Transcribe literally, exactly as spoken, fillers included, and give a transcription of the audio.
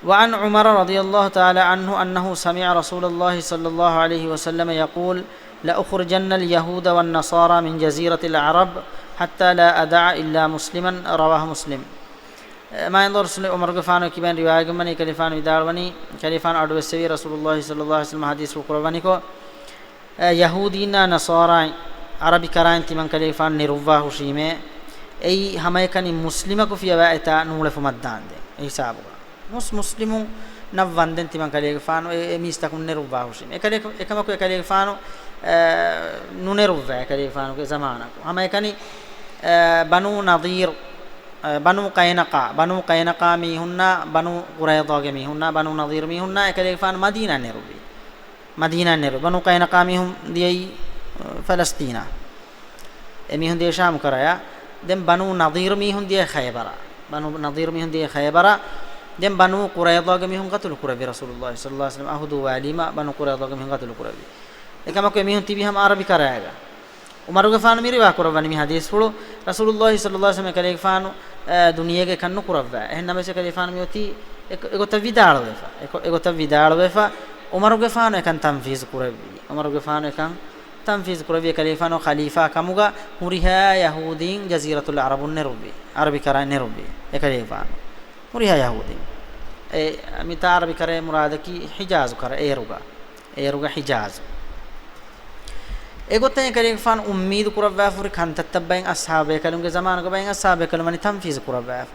وعن عمر رضي الله تعالى عنه أنه سمع رسول الله صلى الله عليه وسلم يقول: لأخرجن اليهود والنصارى من جزيرة العرب حتى لا أدع إلا مسلما. رواه مسلم. މާތް ރަސޫލު ޢުމަރުގެފާނު ކިބައިން ރިވާޔަތްވަނީ، ކަލޭގެފާނު ވިދާޅުވަނީ، ކަލޭގެފާނު އަޑުއެއްސެވީ ރަސޫލުﷲ ޞައްލަﷲ ޢަލައިހި ވަސައްލަމަ ޙަދީޘް ކުރައްވަނިކޮށް، އެ، ޔަހޫދީންނާ ނަޞާރާއިން، ޢަރަބި ކަރާއިން ތިމަން ކަލޭގެފާނު ނެރުއްވާ ހުށީމޭ، އެއީ ހަމައެކަނި މުސްލިމަކު ފިޔަވާ އެތާ ނޫޅެފުމަށްދާންދެން އެ ހިސާބުގަ. މުސް-، މުސްލިމުންނަށް ވަންދެން ތިމަން ކަލޭގެފާނު އެ، އެ މީސްތަކުން ނެރުއްވާ ހުށީމޭ. އެކަލޭ-، އެކަމަކު އެކަލޭގެފާނު، އެ، ނުނެރުއްވާ އެކަލޭގެފާނުގެ ޒަމާނަކު. ހަމައެކަނި، އެ، ބަނޫ ނަޟީރު، އެ، ބަނޫ ޤައިނަޤާ، ބަނޫ ޤައިނަޤާ މީހުންނާ، ބަނޫ ޤުރައިޟާގެ މީހުންނާ، ބަނޫ ނަޟީރު މީހުންނާ އެކަލޭގެފާނު މަދީނާ ނެރުއްވީ. މަދީނާ ނެރު، ބަނޫ ޤައިނަޤާ މީހުން ދިޔައީ، އަ، ފަލަސްޠީނާ. އެ މީހުން ދިޔައީ ޝާމު ކަރަޔާ. ދެން ބަނޫ ނަޟީރު މީހުން ދިޔައީ ޚައިބަރާ. ބަނޫ ނަޟީރު މީހުން ދިޔައީ ޚައިބަރާ. ދެން ބަނޫ ޤުރައިޟާގެ މީހުން ޤަތުލު ކުރެއްވި ރަސޫލުﷲ ޞައްލަﷲ ޢަލައިހި ވަސައްލަމަ ޢަހުދު ވާލީމަ ބަނޫ ޤުރައިޟާގެ މީހުން ޤަތުލު ކުރެއްވި. އެކަމަކު އެ މީހުން ތިބީ ހަމަ ޢަރަބި ކަރަޔާގަ. ޢުމަރުގެފާނު މި ރިވާ ކުރައްވަނީ މި ޙަދީޘްފުޅު، ރަސޫލުﷲ ޞައްލަﷲ ޢަލައިހި ވަސައްލަމަ އެކަލޭގެފާނު، އަ، ދުނިޔޭގަ އެކަން ނުކުރައްވާ. އެހެން ނަމަވެސް އެކަލޭގެފާނު މިއޮތީ އެ-، އެގޮތަށް ވިދާޅުވެފަ. އެ-، އެގޮތަށް ވިދާޅުވެފަ، ޢުމަރުގެފާނު އެކަން ތަންފީޒު ކުރެއްވީ. ޢުމަރުގެފާނު އެކަން ތަންފީޒު ކުރެއްވީ. އެކަލޭގެފާނު ޚަލީފާ ކަމުގަ ހުރިހާ ޔަހޫދީން ޖަޒީރަތުލް ޢަރަބުން ނެރުއްވީ. ޢަރަބި ކަރައިން ނެރުއްވީ. އެކަލޭގެފާނު. ހުރިހާ ޔަހޫދީން. އެ، މިތާ ޢަރަބި ކަރައިން މުރާދަކީ ޙިޖާޒު ކަރަ އޭރުގަ. އޭރުގަ ޙިޖާޒު. އެގޮތަށް އެކަލޭގެފާނު އުއްމީދު ކުރައްވާފަ ހުރި ކަންތައްތައް ބައެއް އަޞްޙާބޭކަލުންގެ ޒަމާނުގަ ބައެއް އަޞްޙާބޭކަލުން ވަނީ ތަންފީޒު ކުރައްވާފަ.